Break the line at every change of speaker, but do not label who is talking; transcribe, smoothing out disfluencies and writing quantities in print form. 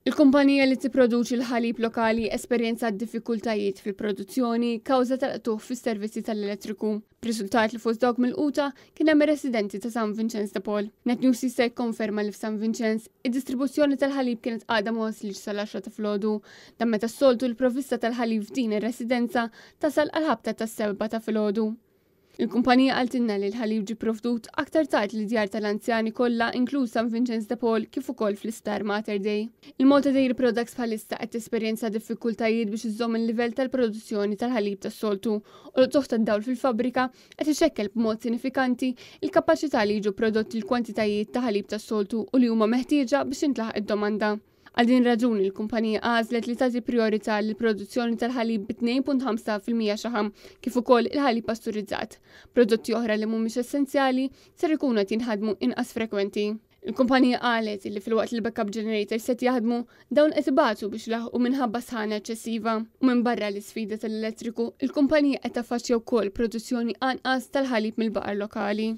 Il-kumpanija li tipproduċi l-ħalib lokali esperjenzat diffikultajiet fil-produzzjoni kawża tal-qtugħ fis-servizzi tal-elettriku. B'riżultat li fost dawk milquta kien hemm residenti ta' San Vincenz de Paul. Net News jista' jikkonferma li f'San Vincenz id-distribuzzjoni tal-ħalib kienet għadha ma waslitx sal-10 ta' filgħodu. Dan meta s-soltu l-provvista tal-ħalib f'din ir-residenza tasal għal ħabta tas-7 ta' filgħodu. Il-kumpanija qaltilna li l-ħalib ġie provdut aktar tard lid-djar tal-anzjani kollha, inkluż San Vincenz de Paul, kif ukoll fl-Isptar Mater Dei. Il-Malta Dairy Products bħalissa qed tesperjenza diffikultajiet biex iżżomm il-livell tal-produzzjoni tal-ħalib tas-soltu u l-qtugħ tad-dawl fil-fabbrika qed ixekkel b'mod sinifikanti il-kapaċità li jiġu prodotti l-kwantitajiet ta' ħalib tas-soltu u li huma meħtieġa biex intlaħaq id-domanda. Għal din raġuni l-kumpanija għażlet li tagħti priorità lill-produzzjoni tal-ħalib bi 2.5% xaħam kif ukoll il-ħalib pasturizzat. Prodotti oħra li mhumiex essenzjali ser ikunu qed jinħadmu inqas frekwenti. Il-kumpanija qalet li filwaqt li l-backup generators qed jaħdmu, dawn qed ibatu biex laħqu minħabba sħana eċċessiva. U minn barra l-isfida tal-elettriku, il-kumpanija qed taffaċċja wkoll produzzjoni anqas tal-ħalib mill-baqar lokali.